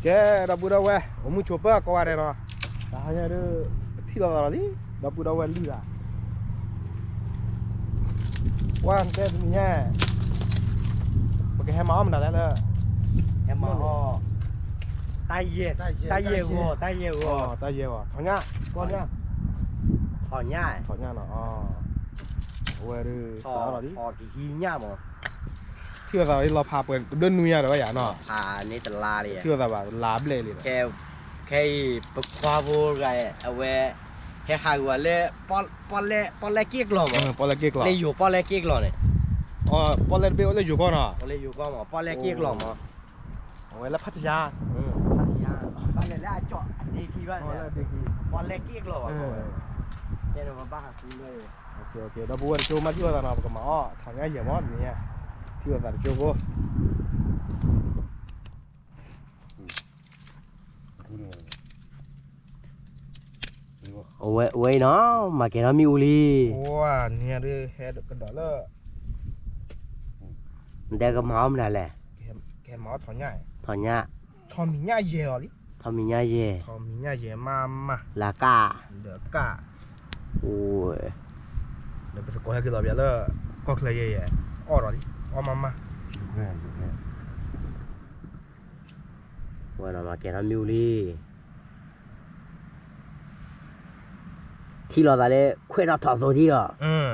ကဲ ဒီပုၢ်ဒီဝဲၢ် အိၣ်မုာ်ဆိးပၢၢ်ကိးဂၤဒဲးနီၤ, တဟါညါဒုး ပထံၣ်လိာ်သးလီၤလံ ဒီပုၢ်ဒီဝဲၢ်လုၢ်ဂၤ, ကွၢ်တဲတနံၤညါ ပကဟဲမၤအီၣ်မနုၤလဲၣ်လၢ ဟဲမၤအီၣ် တၢ်ယဲၢ်ဂီၤ တၢ်ယဲၢ်ဂီၤ တၢ်ယဲၢ်ဂီၤ ထီၣ်ညၣ် ကီၢ်ညၣ် ထီၣ်ညၣ် ထီၣ်ညၣ်နီၤ, အဝဲဒုး စးထီၣ်လံ ထီၣ်ကဟံးညၣ်မး ထံၣ်လိာ်သးလီၤဖးပှဲၤတဘျုးနွံညါဒီးဝဲယၤနီၤ, ဖးန့ၣ်တလါလံ ထံၣ်လိာ်သးဘၣ်လါဘျဲၣ်လံ, ခဲအံၤ ပခွါဖိတဂၤ အဝဲ ဟဲဟးဂီၤလၢ ပီၣ်လဲၣ်က့ၣ်ကျီၤမး, ပီၣ်လဲၣ်က့ၣ်ကျီၤ လၢယိၤပီၣ်လဲၣ်က့ၣ်ကျီၤန့ၣ်, ပီၣ်လဲၣ်တဘ့ၣ်အိၣ်လၢယိၤကီၢ်နီၤ, အိၣ်လၢယိၤကီၢ်မး ပီၣ်လဲၣ်က့ၣ်ကျီၤမး, အဝဲလၢဖးတယါ, ဖးတယါ ဘၣ်လဲၤလၢအကၠီၣ်အဒ့ခံဘၣ်န့ၣ်, ပီၣ်လဲၣ်က့ၣ်ကျီၤဘၣ်, တဲနဘၣ်ဟးဃုလၢ ဒီပုၢ်ဝဲၢ်တကၠိမးထံၣ်လိာ်သးနီၤ ပကမၤအီၣ်ထီၣ်ညၣ်ယဲၢ်မးန့ၣ်, ထံၣ်လိာ်သးတကၠိဖိ အဝဲအံၤနီၤ မၤကဲၤထီၣ်မ့ၣ်အူလံ, နံၤဒုးဟဲကဒီးလၢ နတဲကမၤအီၣ်မနုၤလဲၣ်, ကမၤအီၣ်ထီၣ်ညၣ်, ထီၣ်ညၣ်, ထီၣ်မံၤညၣ်ယဲၢ်အီၤလံ, ထီၣ်မံၤညၣ်ယဲၢ်, ထီၣ်မံၤညၣ်ယဲၢ်မးမး, လၢကၣ်, ဒီးကၣ်, အိၣ်, ဒီးပသကိးဟဲက့ၤလီၤပျးလၢ ကီၢ်ချၢယဲၢ်ယဲၢ်, အီၣ်ဒီးလံ, အီၣ်မးမး ဝဲနီၤ မၤကဲၤထီၣ်မ့ၣ်အူလံ, ထံၣ်လိာ်သးလၢခွဲးထီၣ်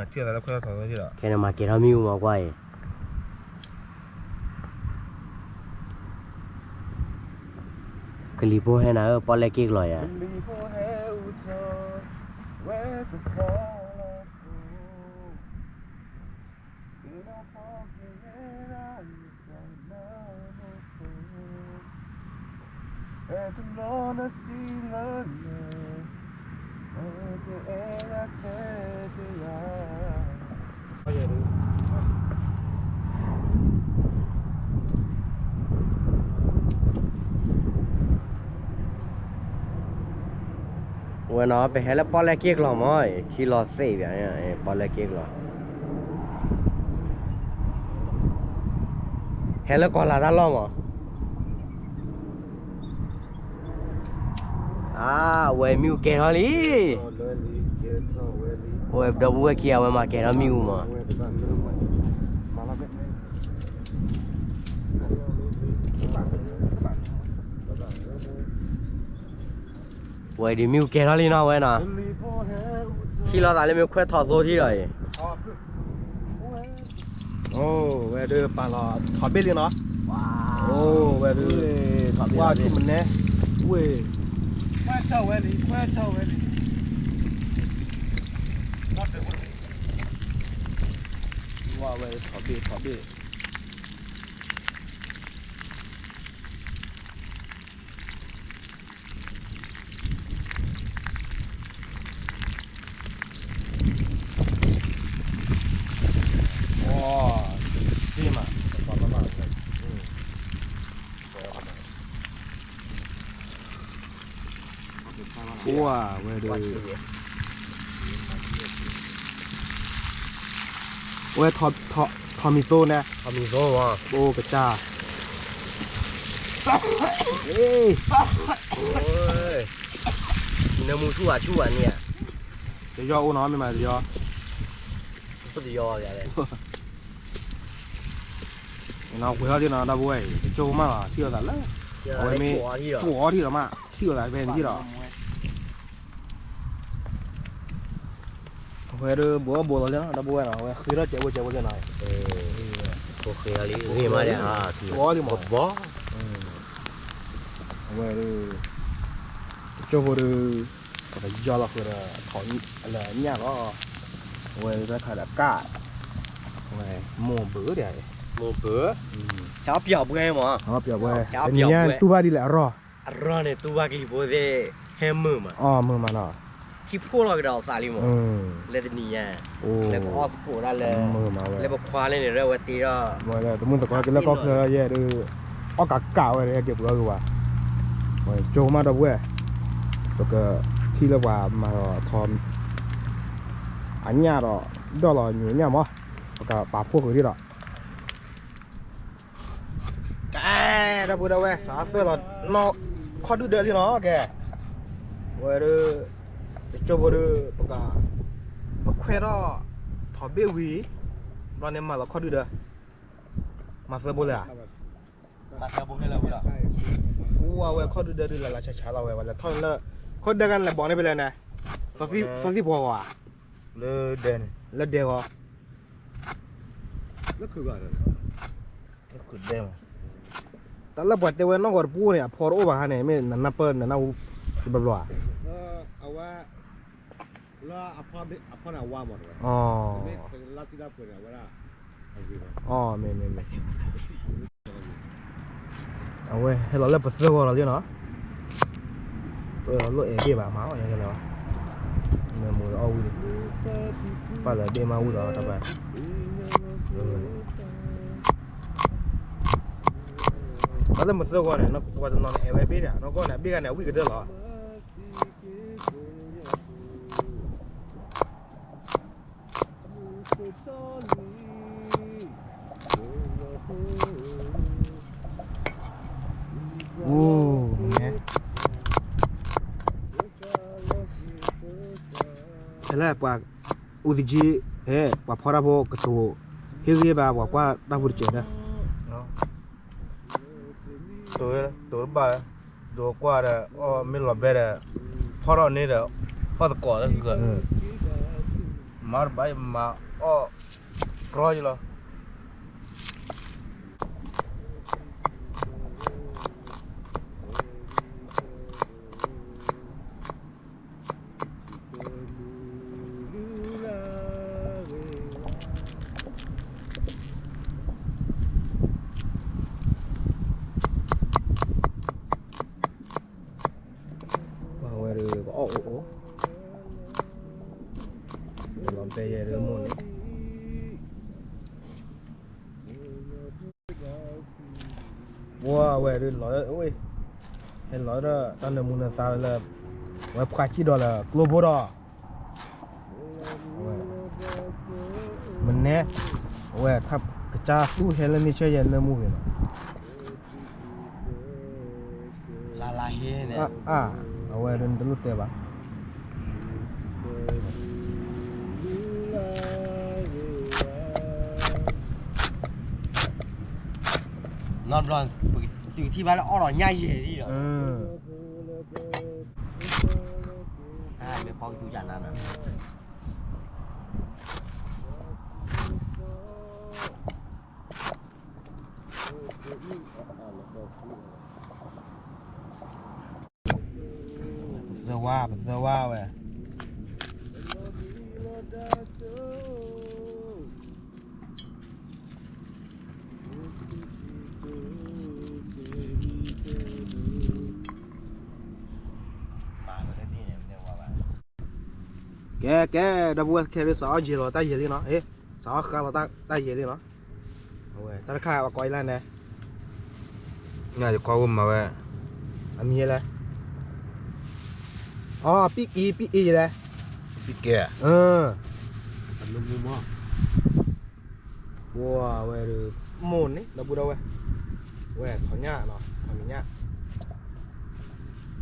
ထီၣ်သိထံၣ်ဒီး, ထံၣ်လိာ်သးလၢခွဲးထီၣ်ထီၣ်သိထံၣ်ဒီး, ခဲန့ၣ်မၤကဲၤထီၣ်မ့ၣ်အူမးကွၢ်အံၤ, ကလံၤဖိဟဲနၤဧၢ ပီၣ်လဲၣ်က့ၣ်ကျီၤယၤ ဝဲနီၤ ပဟဲလၢပီၣ်လဲၣ်က့ၣ်ကျီၤမး ထံလီၤသ့ၣ်ပၠး ပီၣ်လဲၣ်က့ၣ်ကျီၤ, ဟဲလၢကီၢ်လၤတၢ်လီၢ်မး အါ အဝဲမ့ၣ်အူကဲၤထီၣ်လံ, အဝဲဒီပုၢ်ဝဲၢ်ခံဂၤ အဝဲမၤကဲၤထီၣ်မ့ၣ်အူမး, ဝဲဒုးမ့ၣ်အူကဲၤထီၣ်လံနီၤဝဲနီၤ, ထံၣ်လိာ်သးလၢမ့ၢ်ခွဲးထီၣ်သိထံၣ်ဒီးအံၤ အိၣ်ဝဲဒုးပာ်လီၤထီၣ်ဘ့ၣ်လံနီၤ, အိၣ်ဝဲဒုး ကွၢ်ဆူၣ်မနဲ, ဝ့ၢ်, ခွဲးထီၣ်ဝဲလံ ခွဲးထီၣ်ဝဲလံ, ဝဲထီၣ်ဘ့ၣ်ထီၣ်ဘ့ၣ် ဝဲ ထီၣ်မံၤသိန့ၣ်, အိၣ်ကစၢ်, နမူဆူၣ်ဝဲဆူၣ်ဝဲန့ၣ်, တယီအိၣ်နီၤ မ့ၢ်မးတယီ, တယီ, ဝဲထီၣ်လံနီၤ ဒီပုၢ်ဝဲၢ်အံၤ တကၠိဖိမးလီၤ ထံၣ်လိာ်သးလၢ အဝဲမ့ၢ် ကၠိအီထံၣ်ဒီးမး ထံၣ်လိာ်သးဖဲန့ၣ်ထံၣ်ဒီး အဝဲဒုးဘိးအီၣ်ဘိးလီၤလံနီၤ ဒီပုၢ်ဝဲၢ်နီၤ အဝဲဃ့ထီၣ်ကဲးဖိကဲးဖိကဲးနီၤ, ဃ့လံ ကၠိအီလံမး, အဝဲဒုး ကၠိဖိဒုး ပကယီၢ်လီၤဃုာ်ဒီး ထီၣ်လၢညၣ်လီၤ, အဝဲဒၣ်ခါဒီးကၣ်, အဝဲမိၢ်ဘၢဒီး, မိၢ်ဘၢ, ဟဲအီၣ်ပျီၢ်ဘှဲမး, ဟဲအီၣ်ပျီၢ်ဘှဲ, တနံၤညါတူၢ်ဘၣ်ဒ်လဲၣ်အရီၢ်, အရီၢ်န့ၣ် တူၢ်ဘၣ်ကလံၤဖိသ့ၣ် ဟဲမုာ်မး, အီၣ်မုာ်မးနီၤ, ထံၣ်ဖှိၣ်လီၤကဒီးအသးလံမး, လၢတနံၤညါ, လၢပအီၣ်သကိးဒၣ်လၢ, လၢပခွါလၢန့ၣ် ရၢဝဲတ့ဒီး, တမုၢ်သကိးက့ၤလၢကီၢ်ချၢယဲၢ်ဒုး, အီၣ်ကးကးဝဲဒီးဟဲက့ၤပှၤဂ့ၤဝဲ, ကၠိမးဒီပုၢ်ဝဲၢ်, ပကထံၣ်လၢပှၤမၤထီၣ် အညၣ်ဒီး ဒီၣ်လီၤညိးညၣ်မး, ပကပာ်ဖှိၣ်ဃုာ်ဒ်ဒီး, ကဲ ဒီပုၢ်ဒီဝဲၢ် စးသွဲၣ်လီၤနီၢ်ခီၣ်ဒုၣ်ဒၢလံနီၤ ကဲ, ဝဲဒၣ် တကၠိဖိဒီး ပက ပခွဲးထီၣ် ထီၣ်ဘ့ၣ်ဝံၤ ဘျီန့ၣ်မၤလီၤခီၣ်ဒုၣ်ဒၢ, မၤသၢဘိလဲၣ်ဧါ, မၤသၢဘိဟဲလၢဝဲလီၤ, အူဝဲခီၣ်ဒုၣ်ဒၢဒုးလၢ်လၢ်ဆးဆးလီၤဝဲ ဝဲလဲၤထီၣ်လၢ ခီၣ်ဒုၣ်ဒၢကန့ၣ်လဲၤဘီန့ၣ်ဖဲလဲၣ်န့ၣ်, သီသံၣ်ပှီၤဂီၤဧါ, လၢဒဲန့ၣ်, လၢဒဲဂီၤ လၢခုၣ်ဒဲမး, တၢ်လၢပှၤတဲဝဲနီၢ်ဂီၤတပူၤန့ၣ် အဖီတအိၣ်ဘၣ်ဟါန့ၣ် မ့ၢ်နနၢ်ပၢၢ်နနၢ်ဟူတဘျီဘျီဧါ, အဝဲ လၢအဖီန့ၣ်အဝါမးတဝဲ, မ့ၢ်လါတံၢ်လါပှဲၤန့ၣ် အဝဲဒၣ် အဂ့ၤဘၣ်, အဝဲဟဲလီၤလၢပသၢဂီၤလီၤလံနီၤ, ပလိၣ်အဲၣ်ဘ့ၣ်ဘၣ်မးအီၣ်ညါကလဲၤဘၣ်, နမူအီၣ်ဝံၤ, ပာ်လၢဘ့ၣ်မးဝံၤဒီးတၢ်ဘၣ်, တၢ်လၢမသၢဂီၤန့ၣ် ပှၤတနီၤန့ၣ်အဲၣ်ဝဲဘ့ၣ်ဒီး နီၢ်ကီၢ်န့ၣ် အဘ့ၣ်ဂၤန့ၣ် အဝံၣ်ကတၢၢ်လီၤ အိၣ်, ဖဲလဲၣ်ပှၤအူသကံ, ဟဲ ပှၤဖီတၢ်ဖိကတိၤ, ဟ့ၣ်ဂံၢ်ဘၣ်ပှၤကွၢ်တၢ်ဖိတစဲးဒီး, တိၤတဘၣ်, ဒိးကွၢ်ဒီး အီၣ်မ့ၢ်လီၤဘဲဒီး, ဖီထီၣ်န့ၣ်ဒီး, အီၣ်သကိးလၢဂၤ, မၤတဘၣ်ယမၤအီၣ်, ကြီယလီၤ ပှၤဝဲဒၣ်ကအီၣ်အိၣ်အိၣ်, လီၤတဲယဲဒၣ်မိၢ်န့ၣ်, ပှၤဝဲဒၣ်လီၤ, ဟဲလီၤဒီးတၢ်နၢမူနသါလၢ, ဝဲဖှးကံၣ်ဒီးလၢကျိဖိဒီး မနဲ, အဝဲကစၢ်သူၣ်ဟဲလၢန့ၣ်ဆၢယဲနၢမူဂ့ၤနီၤ, လၢလၢဟ့န့ၣ်, အဝဲဒၣ်နတလိၣ်တဲဘၣ်, နီတဘျီ, ပကထံၣ်ဘၣ်လၢအီၣ်ဒီးညၣ်ယဲၢ်လံဒီး, တၢ်မ့ၢ်ဖီကသူယၤနၤနီၤ ပသၢဝါ ပသၢဝါဝဲ, ကဲ ကဲ ဒီပုၢ်ဝဲၢ်ခဲအံၤ စးအီၣ်ယဲၢ်လီၤတၢ်ယဲၢ်လံနီၤ, စးအီၣ်ဃါလီၤတၢ်ယဲၢ်လံနီၤ, အဝဲ တၢ်တခါပှၤကိးအံၤလၢန့ၣ်, ယကွၢ်ဝဲမၤဝဲ, အမံၤလဲၣ်, အ ပံၣ်အံၤ ပံၣ်အံၤလဲၣ်, ပံၣ်ကဲ, ပှၤဝဲဒၣ် မိၢ်န့ၣ် ဒီပုၢ်ဒီဝဲၢ်, ဝဲထီၣ်ညၣ်နီၤ ထီၣ်မံၤညၣ်,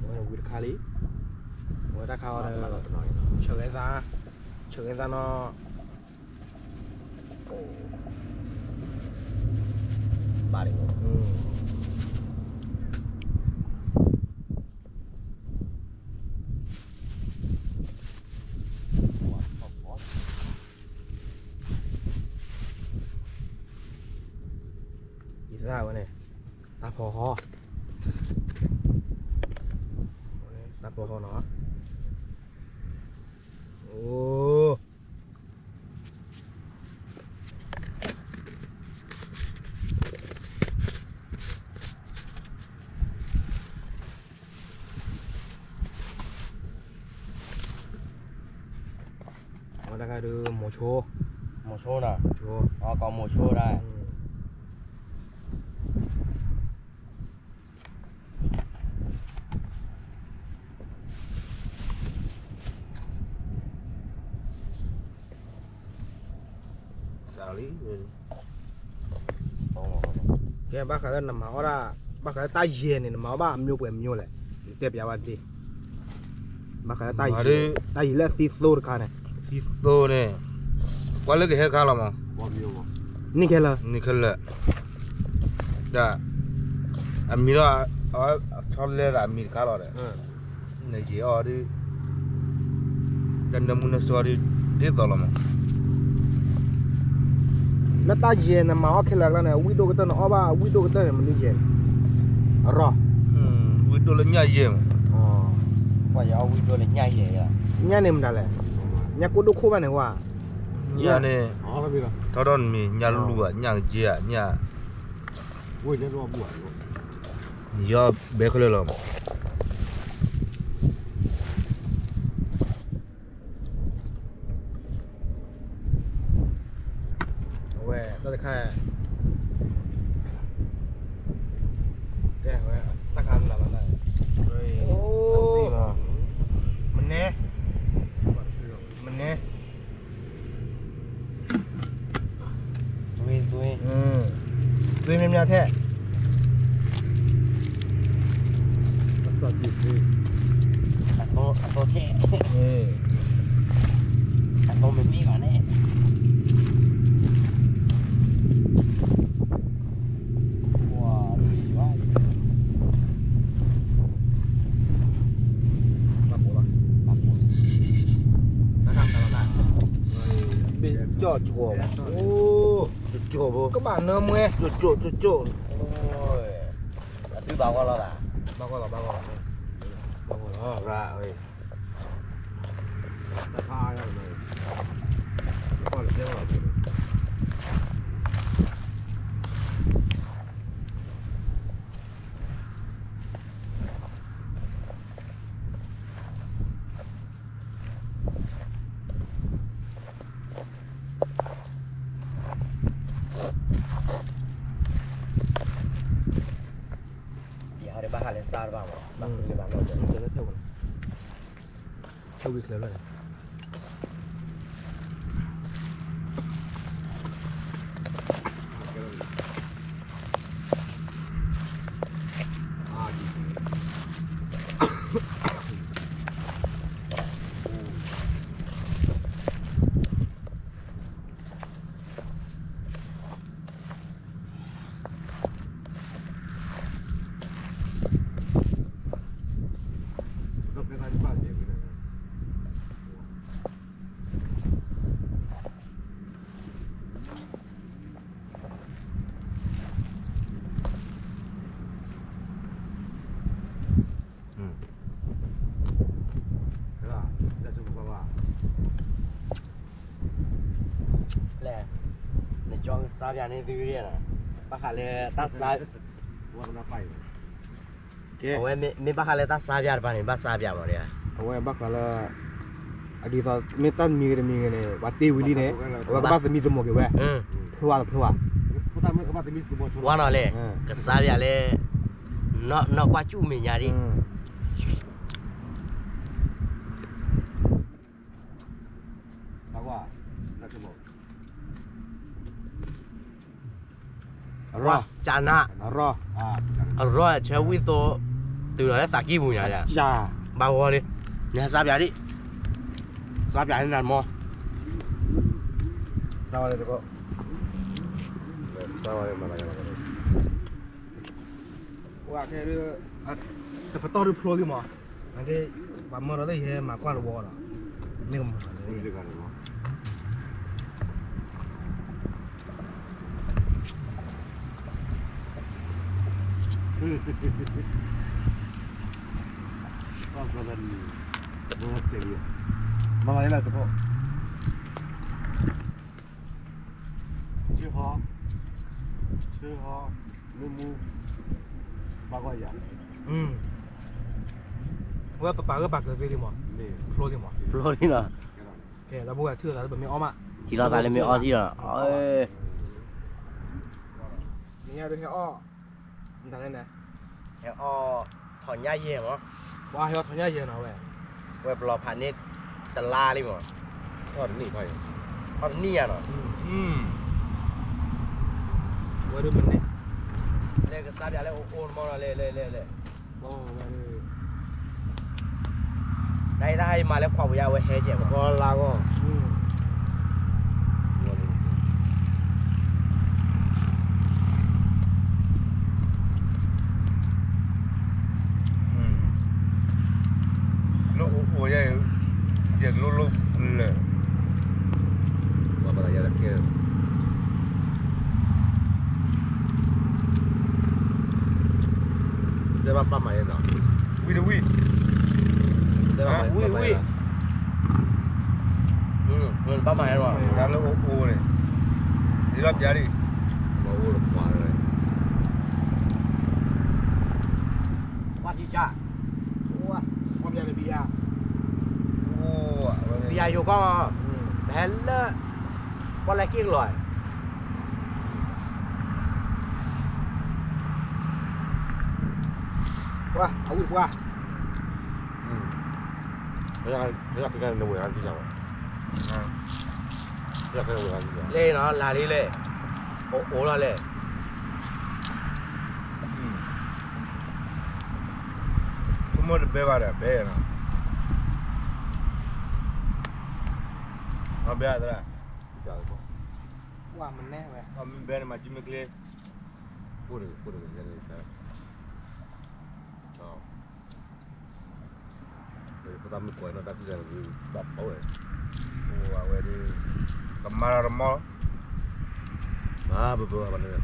ဝဲဝံၤတခါလံ, ဝဲတၢ်ခါအီၤဒီး ဆၢဂဲၤသး, ဆၢဂဲၤသးနီၤ, ဘၣ်န့ၣ်, ယသးဝဲန့ၣ်, တၢ်ဖီဟီ, တၢ်ဖီဟီနီၤ, အိၣ် ဝဲတခါဒုး မိၤဆိ, မိၤဆိနီၤ, ကိးမိၤဆိဒၣ်, စးလံ, ကဲ ဘၣ်ဃးလၢနမၤအီၣ်ဒၣ် ဘၣ်ဃးလၢတၢ်ယဲၢ်န့ၣ် နမၤအီၣ်ဘၣ်အမျိုးပှဲၤမျိုးလဲၣ်, နတဲပျးဝဲဒၣ်, ဘၣ်ဃးလၢတၢ်ယဲၢ်, တၢ်ယဲၢ်လၢအသံသိတခါန့ၣ်, သံသိန့ၣ်, ကွၢ်လၢကဟဲခါလီၤမး, န့ၢ်ခဲလၢာ်, န့ၢ်ခဲလၢာ်, တၢ်, အမံၤဒီး, အဝဲဆီလဲသးအမံၤတခါလီၤဒီး နယဲၢ်အီၤဒ်, တၢ်နၢမူနၢဆှီဒ်, ဒ်သိးလီၤမး, လၢတၢ်ယဲၢ်နမၤအီၣ်ခဲလၢာ်အကျါန့ၣ် ဝံၣ်ဒိၣ်ကတၢၢ်နအီၣ်ဘၣ်ဝံၣ်ဒိၣ်ကတၢၢ်န့ၣ် မနုၤယဲၢ်န့ၣ်, အရီ, ဝံၣ်ဒိၣ်လၢညၣ်ယဲၢ်မး, ဝံၣ်ဒိၣ်လၢညၣ်ယဲၢ်, ညၣ်န့ၣ်မတၤလဲၣ်, ညၣ်ကိၣ်ဒိၣ်ခိၣ်ဘၣ်န့ၣ်ဝဲ, ညၣ်န့ၣ်, ထီၣ်ထီၣ်နမံၤ ညၣ်လူၢ်ဧါ ညၣ်ကယဲၢ်ဧါ ညၣ် ယီၢ်ဘဲခဲလၢာ်လီၤ. အဝဲ တၢ်တခါ, ကဲဝဲ, တၢ်ခါမနုၤလီၤ, မနဲ, မနဲ သွေး, သွေး, သွေးများများထည့်, အသီ, အသီထည့်, အသီမမ့ၢ်ဘၣ်န့ၣ် ကၠီၣ်ကၠီၣ်, ကဘၣ်နၢမွဲ, ကၠီၣ်ကၠီၣ်, အသုဘၣ်ဂီၢ်လီၤဘၣ်, ဘၣ်ဂီၢ်လီၤ, ဘၣ်ဂီၢ်လီၤ, ဘၣ်ဂီၢ်လီၤ. ဘၣ်ဟးလၢစါတဘၣ်မး, ဘၣ်ဃုလၢဘၣ်နီၢ်ကီၢ်, ထဲဝံၤချၢလီၤန့ၣ် လဲၣ်, နကၠီကစါပၠးန့ၢ်သုဒ်နီၤ, ဘၣ်ဃးလၢတၢ်စါ, အဝဲမ့ၢ်ဘၣ်ဃးလၢတၢ်စါပၠးတပၤန့ၣ် ဘၣ်စါပၠးမးဒ်ဧါ, အဝဲဘၣ်ဃးလၢ အဒ်သိး မ့ၢ်တၢ်တမံၤဂ့ၤတမံၤဂ့ၤန့ၣ် ပှၤတ့ဝံၤလံန့ၣ် အဝဲကဘၣ်သမံသမိးက့ၤဝဲ, ဖျိဝဲတဖျိဝဲ, ဝါနီၤလဲၣ်, ကစါပၠးလၢ နီၢ်ကွၢ်ကၠူၣ်မဲာ်ညါဒ် အရီၢ်ကနၣ်, အရီၢ်ဆၢဝံၣ်သိ, တုၤလီၤလၢသးကံၢ်ပူၤညါ, ဘၣ်ဂီၢ်လံ, နဟဲစါပၠးဒ်, စါပၠးန့ၣ်နၤမီၢ်, စါဝဲလၢတကီၢ်, စါဝဲလၢမၤလၤကလၤ, ပှၤခဲဒ်, တပတီၢ်ဒ်ဖျိလံမး, နက့, ပှၤမၢဒီးလၢယဟဲမၤကွၢ်တဝီဒီး, မ့ၢ်ကမၤလၢ မၤလၤတကီၢ်, ဆၢဟီ, ဆၢဟီ, မ့ၢ်မူ, ဘၣ်ကွၢ်ယၤ, ဝဲပပာ်ဂၢၢ်ပာ်ကျၢၤသ့လံမး, ဖျိလံမး, ဖျိလံလီၤ, ကဲ လၢပဝဲထုးသးလၢပမ့ၢ်အီၣ်မး, ထံလီၤသးလၢမ့ၢ်အီၣ်သံလီၤ, နညါဒ်ဟဲအီၣ်, နတၢ်လဲၣ်န့ၣ်, ဟဲအီၣ်, ထီၣ်ညၣ်ယဲၢ်မး, ပှၤဟဲအီၣ်ထီၣ်ညၣ်ယဲၢ်နီၤဝဲ, ဝဲပလီၤဖးန့ၢ်တလါလံမး, ထီၣ်တနံၣ်ခီ, ထီၣ်တနံၣ်ယါနီၤ, ဝဲဒၣ်မနုၤ, စးပၠးလၢအိၣ်အိၣ်တမီၢ်နီၤ လဲၤလဲၤလဲၤလဲၤ, တၢ်အံၤတၢ်ဟဲအံၤမၤလၢခွးပူၤယါ အဝဲဟဲကဲးမး ကီလါဂီၢ်, လၢအိၣ်အိၣ်ယဲ, ယလိလိလၢာ်, ပှၤဘၣ်ယၤလၢကဲ တဲဘၣ်ပၢ်မၤယဲနီၤ, ဝံၤတဝံၤ, ဝံၤဝံၤ, ဘၣ်မၤယဲနီၤ, တၢ်လၢအိၣ်အိၣ်န့ၣ်, ဒ်လီၤပျၢ်ဒံး, မၤအိၣ်လၢပှၤလၢ ပှၤထံဆါ, ပှၤပျၢ်လၢဘံယၤ, ဘံယၤယိၤကီၢ်, ပဟဲလၢ ပီၣ်လဲၣ်က့ၣ်ကလီၤ, ပှၤအဝံၣ်ပှၤ, လဲၤနီၤ လၢလံလဲၣ်, အိၣ်အိၣ်လီၤလဲၣ်, မ့ၢ်တဘဲဘၣ်ဒီးဘဲနီၤ, အဘဲသရၣ်, မ့ၢ်ဘဲန့ၣ်မၤကၠံမ့ၢ်ချ့, ဖိတဂ့ၤဖိတဂ့ၤ, ဖိသၣ်မုၣ်ကွၢ်နီၢ်တၢ်ခုၣ်တၢ်ဂုၤဘၣ်ဖီဝဲ, အိၣ်ဝဲဒၣ်, ကမၤဒီးတမီၢ်, မၤဘၣ်ဘၣ်ဘၣ်န့ၣ်,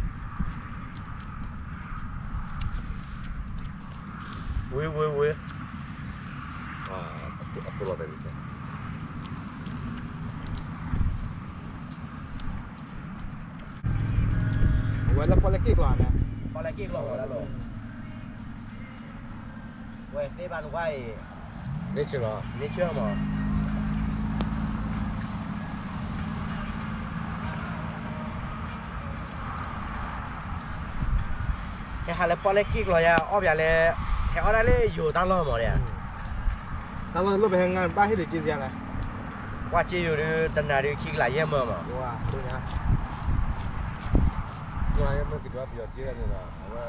ဝ့ၤဝ့ၤဝ့ၤ, အခိၣ်လီၤသဲးန့ၣ် အဝဲလၢပီၣ်လဲၣ်က့ၣ်ကျီၤန့ၣ်, ပီၣ်လဲၣ်က့ၣ်ကျီၤဝဲဒၣ်လီၤ, ဝဲသ့ၣ်ဘၣ်နကွၢ်အံၤ, nature လီၤ, nature မး, ဟဲဟးလၢပီၣ်လဲၣ်က့ၣ်ကျီၤယါ အီၣ်ပၠးလၢ, ဟဲအီၣ်ဒၣ်လၢယိၤတၢ်လီၢ်မးဒၣ်ဧါ, တၢ်လီၢ်တလိၣ်ဖဲဟဲငါဘၣ်ဟ့ၣ်ဒုးက့ၤစယါလဲၣ်, ကွၢ်က့ၤယိၤဒုးတနၤဒုးခံကလးယဲၢ်မၢမး, ကလးယဲၢ်မၢက့ၤဒွးပယီၤက့ၤန့ၣ်လီၤ, အဝဲ,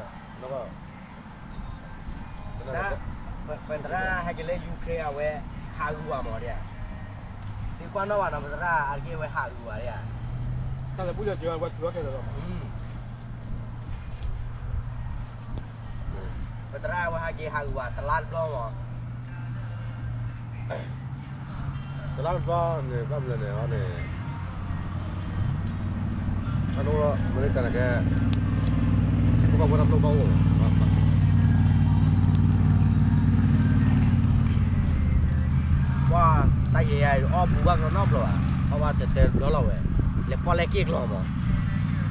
ပသရၣ်ဟဲက့ၤလၢ Ukraine အဝဲ, ဟးဂူာ်ဘၣ်မးဒၣ်ဧါ, သုကွၢ်နီၣ်ဘၣ်နီၤ ပသရၣ်အက့ၢ်ဝဲဟးဂူာ်ဘၣ်ဒၣ်ဧါ, တၢ်လၢပူၤလီၤက့ၤဝဲ ပသရၣ်ဝဲဟဲက့ၤဟးဂူာ်ဘၣ် တလါတဘျီမး, တလါတဘျီန့ၣ် ဘၣ်မနုၤလဲၣ်န့ၣ်, အဒိ မ့ၢ်တၢ်န့ၣ်ကဲ, ထံဖိကီၢ်ဖိတၢ်ပျိၢ်ဘၣ်အိၣ်လီၤ, ပှၤ, တၢ်ယဲယဲအီၣ်ဘူးဘၣ်ကနီၣ်ဘျီဘၣ်, အီၣ်ဘၣ်တဲတဲဘျီလီၤဝဲ, လဲၤပီၣ်လဲၣ်က့ၣ်ကျီၤမး,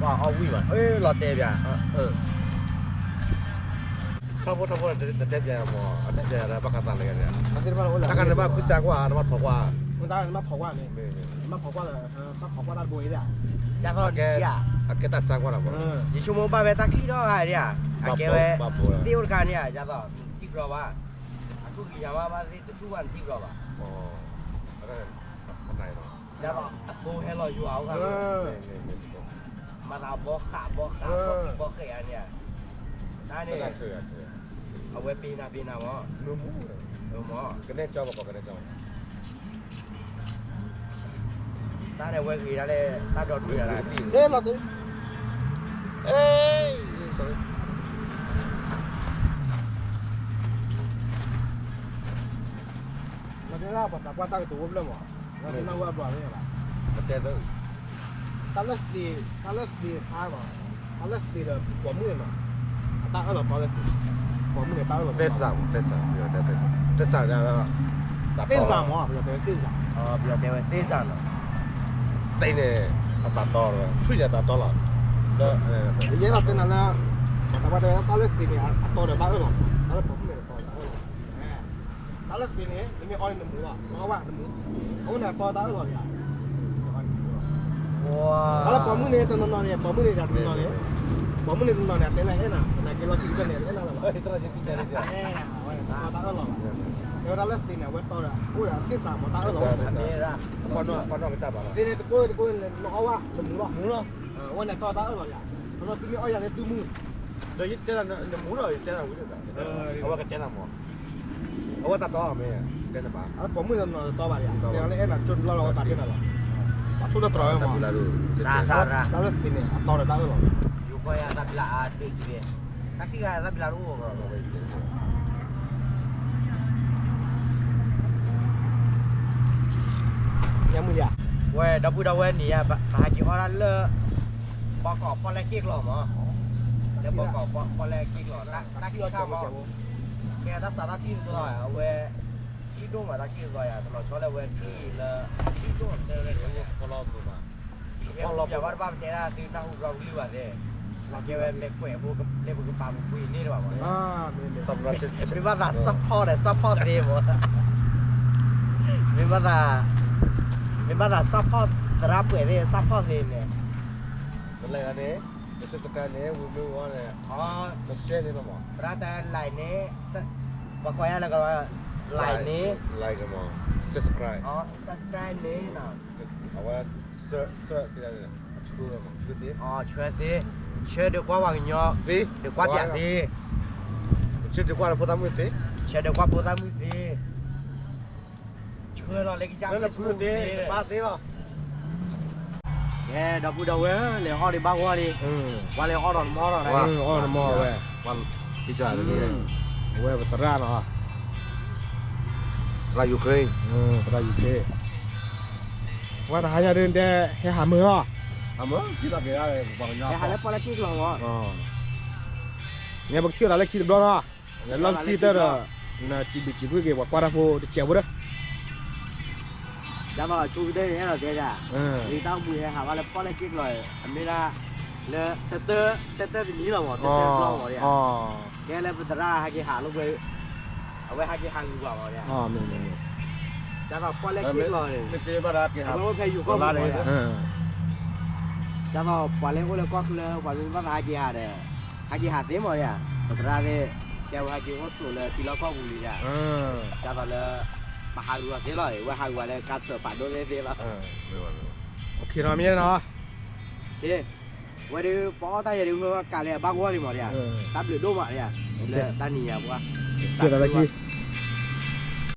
ပှၤအီၣ်ဝံၣ်ဘၣ် လီၤတဲပၠး ထီဘိထီဘိ တတဲပၠးယၤမး အတဲပၠးယၤလၢဘၣ်ဃးသးလၢယၤန့ၣ်, တၢ်ခါန့ၣ်ဘၣ်ဃုစးကွၢ် နဘၣ်ထိးကွၢ်, နဘၣ်ထိးကွၢ်န့ၣ်, ဘၣ်ထိးကွၢ်လၢ, ဘၣ်ထိးကွၢ်တၢ်တဘိအံၤဒၣ်, အကဲတၢ်စးကွၢ်လီၤမး, ယဆိကမိၣ်ဘၣ်ဝဲတၢ်ချံၣ်ထီၣ်ဧါဒၣ်, အကဲဝဲ, သ့ၣ်အိၣ်တခါန့ၣ်ဧါ ယသီၣ်, ထံၣ်ကြၢးဘၣ်, အထူၣ်ကလံၤညါမးဘၣ်သ့ၣ်တထူၣ်ဘၣ်နထံၣ်ကြၢးဘၣ် ယသီၣ်အသိဟဲလီၤယွၤအိၣ်ခါ, မၤသးဘီဃးဘီဃးဘီဃးဘီဃးဧါန့ၣ်ဧါ, တၢ်န့ၣ်, အဝဲပ့ၤနၤပ့ၤနၤမး, မး, ကနဲၣ်ကၠီပကီးကနဲၣ်ကၠီ, တၢ်န့ၣ်ဝဲဂ့ၤဒၣ်လဲၣ် တၢ်ဒီဒူၣ်ယၤလီၤ, လီၤတဲဒၣ်ပှၤသးပှၢ်တၢ်ကတိၤအိၣ်ဖျၢၣ်မး, လီၤတဲနၢ်ဟူအဘျီလီၤ, တဲသၢ, တၢ်လၢသ့, တၢ်လၢသ့ခါမး, တၢ်လၢသ့ဒီးပိာ်မုၣ်န့ၣ်မး, အတၢ်အၢၣ်လီၤတၢ်လၢသ့, ပိာ်မုၣ်န့ၣ်တၢ်အၢၣ်လီၤ, သဲစး, သဲစး, သဲစး, သ့စးမး, ပယီၤတဲဝဲသ့စး, ပယီၤတဲဝဲသ့စးနီၤ, သ့န့ၣ်, အသးတီ, ထွံၣ်န့ၣ်အသးတီလီၤ, ယဲလီၤတဲနၤလၢ, ပှၤသးပှၢ်တဲဝဲတၢ်လၢသ့န့ၣ် အတီဒီးတၢ်အၢၣ်လီၤ, တၢ်လၢပိာ်မုၣ်န့ၣ်တီဒီးတၢ်အၢၣ်လီၤ တၢ်လၢသ့န့ၣ် နမ့ၢ်အီန့ၣ်နမူၤလီၤ, နအီဘၣ်နမူၤ, အဃိန့ၣ် အတီတၢ်အၢၣ်လီၤဒံးဧါ, တၢ်လၢပိာ်မုၣ်န့ၣ် တနီၤနီၤန့ၣ် ပိာ်မုၣ်န့ၣ်တနီၤန့ၣ်, ပိာ်မုၣ်န့ၣ်တနီၤန့ၣ် အတဲလၢအဲၣ်နၤ, သနာ်က့လီၢ်ခံကတၢၢ်န့ၣ် အဲၣ်နၤလၢၤဘၣ်, တၢ်အၢၣ်လီၤဘၣ်, တဲဝဲဒၣ်လၢသ့န့ၣ် အဝဲတီဒီး အိၣ်ဒီးသ့စးမး တၢ်အၢၣ်လီၤ, သ့န့ၣ်တကိးတကိးန့ၣ် နအီဘၣ်နမူၤလီၤ, အဃိန့ၣ် အတီတၢ်အၢၣ်လီၤဒံးဧါ, တနီၤသုမ့ၢ်အီယၤန့ၣ်သုမူၤ, ဒီးယတဲနမူလီၤ ယတဲနဝံၤဒီး အဝဲကတဲနမး, အဝဲတၢ်တီမ့ၢ် တဲနဘၣ်, အပိာ်မုၣ်နီၤတတီဘၣ်လံ, တဲလၢအဲၣ်နၤကၠိတလီၢ်လီၤ ဝဲပာ်တ့ၢ်နၤလီၤ, ပာ်ထူလၢတြီၤဝဲမး, တၢ်လၢသ့န့ၣ် အတီဒီးတၢ်အၢၣ်လီၤ, ယိၤကီၢ်ယၤတၢ်ဘျါအါဒိၣ်က့ၤ, တၢ်ခံဂၤတၢ်ဘျါတအိၣ်ဘၣ် မုၢ်ယါ, ဝဲဒီပုၢ်ဒီဝဲၢ်န့ၣ် ပဟဲက့ၤအီၣ်ဒၣ်လၢ ဘီကီးပီၣ်လဲၣ်က့ၢ်ကျီးမး, လၢဘီကီးပီၣ်လဲၣ်က့ၢ်ကျီး တၢ်ခံခါမး, ကဲတၢ်စးတၢ်ထံၣ်တသီ အဝဲ ထံဒိၣ်မးတၢ်ထံၣ်တသီယါ တလီၤဆီလၢအဝဲထံၣ်လၢ ထံဒိၣ်တဲဝဲ ပှၤဘၣ်တဘၣ်ပတဲဒၣ်သုနၢ်ဟူဘျီကလုၢ်ဘၣ်သ့ၣ်, လီၤကဲဝဲမ့ၢ်ကွဲးဖိလၢပကပာ်ပူၤကွံာ်န့ၢ်တဘၣ်မး, မ့ၢ်ဘၣ်သး support ဒီး support သ့မး, မ့ၢ်ဘၣ်သး မ့ၢ်ဘၣ်သး support သရၣ်ပှဲၤသ့ၣ် support သ့န့ၣ်, တလဲၤဂၤန့ၣ် ပ subscribe န့ၣ် ဝံၤမ့ၢ်ဝဲန့ၣ် ပ share န့ၣ်လီၤမး, သရၣ်တၢ် like န့ၣ် ပှၤကိးယါလၢက like န့ၣ် like မး subscribe, subscribe န့ၣ် အဝဲ search သ့ ဆှၢသ့, ဆှၢဒီးကွၢ်ပှၤကညီသ့, ဒီးကွၢ်ပၠးသ့, ဆှၢဒီးကွၢ်ဖိသၣ်မုၣ်သ့, ဆှၢဒီးကွၢ်ဖိသၣ်မုၣ်သ့, ဆှၢလီၤလၢကစၢ် Facebook သ့, ဘၣ်သ့လီၤ, ကဲ ဒီပုၢ်ဒီဝဲၢ် လဲၤအီၣ်ဒံးဘၣ်ဂီၢ်ဒံး, ပှၤလဲၤအီၣ်ဒီးနမီၢ်ဒီး, အီၣ်နမီၢ်ဝဲ, အဝဲပသရၣ်နီၤ, သရၣ် Ukraine, သရၣ် Ukraine, ပှၤတဟါညါဒုးတဲ ဟဲဟးမုာ်လီၤ, ဟဲဟးလၢပီၣ်လဲၣ်က့ၢ်ကျီးမး, နဲပကထံၣ်သးလၢခံတဘျီနီၤ, လၢခံတၢ်ဒီး နစံးဘျုးစံးဖှိၣ်က့ၤ ပှၤကွၢ်တၢ်ဖိတစဲးဖိဒီး ဒ်သိးအဆိကတၢၢ်န့ၣ် အဲၣ်ဒိးတဲဒၣ်, လံတၢ်အိၣ်မူဟဲဟးဘၣ်လၢပီၣ်လဲၣ်က့ၢ်ကျီး, အမ့ၢ်ဒၣ် လၢ တတၢၢ် တတၢၢ်တနံၤလီၤမး, တတၢၢ်တဘျီမးဒ်, ကဲလၢပသရၣ်ဟဲက့ၤဟးလိာ်ကွဲ, အဝဲဟဲက့ၤဟးဂုာ်ပှၤမးဒ်, ဒ်သိးပီၣ်လဲၣ်က့ၢ်ကျီးန့ၣ်, အဝဲအိၣ်ဖဲယိၤကီၢ်ပူၤမးဒ်, ဒ်သိးပှၤလၢအိၣ်လၢကီၢ်ချၢ ပှၤမ့ၢ်ဘၣ်သးဟဲက့ၤဟးဒီး ဟဲက့ၤဟးသ့မးဒ်, ပသရၣ်သ့ၣ် ကဲဝဲဟဲက့ၤအိၣ်ဆိးလၢထံလီၢ်ကီၢ်ပူၤလံဒ်, ဒ်သိးလၢ ပဟးဂုာ်အီၤသ့လီၤ, ဝဲဟးဂုာ်အီၤလၢကါထၢၣ်ဖးဒိၣ်သ့ၣ်သ့လီၤ, မ့ၢ်နီၤ, ဝဲဒၣ်ပအီၣ်တၢ်ယဲဒ် ကးလဲၤအဘၣ်ဂီၢ်လံမးဒ်, တၢ်ဘျုးဒိၣ်မးဒ်, လၢတၢ်နံၤညါပှၤ, ကဲသးလၢခံ